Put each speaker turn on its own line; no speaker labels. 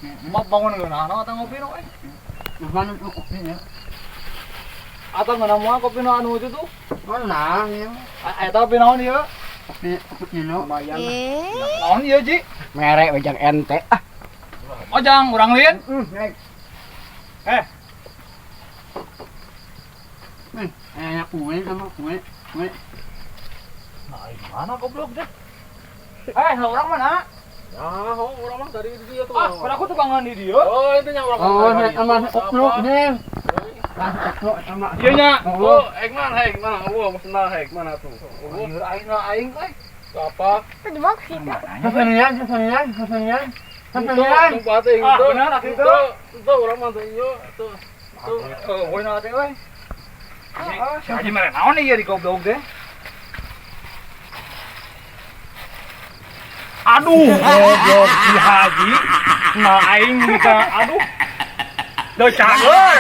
Mah bangun ngeunah atau ngopi no eh.
Mana tuh kopinya?
Atau ngeunah moal kopi no anu itu tuh.
Mana ya?
Eta kopi naon ieu?
Kopi cappuccino.
Lumayan. Naon ieu, Ji?
Merek wejang ente. Ah.
Ojang urang lin.
Naik.
Eh,
Enak kue sama kue. Kue.
Nah, mana goblok deh. Eh, lah urang mana?
Ya, oh, urang mah dari dia tuh.
Ah, pada aku tukangan di dia.
Oh, itu yang urang.
Oh, sama koplok nih. Koplok sama.
Iya nya.
Oh, hek mana, hek mana? Oh, maksudna hek mana tuh? Oh,
Ieu aing lah aing euy.
apa?
Kejebak sih.
Sesenian, sesenian, sesenian. Sesenian.
Sumpah teh
Ah,
itu.
benar, itu.
Itu urang mah tuh ieu tuh. Tuh.
Eh, euy na teh euy. Si Haji mere naon ieu di goblok deh. Aduh, goblok si Haji. Nah aing bisa aduh. Deu cager.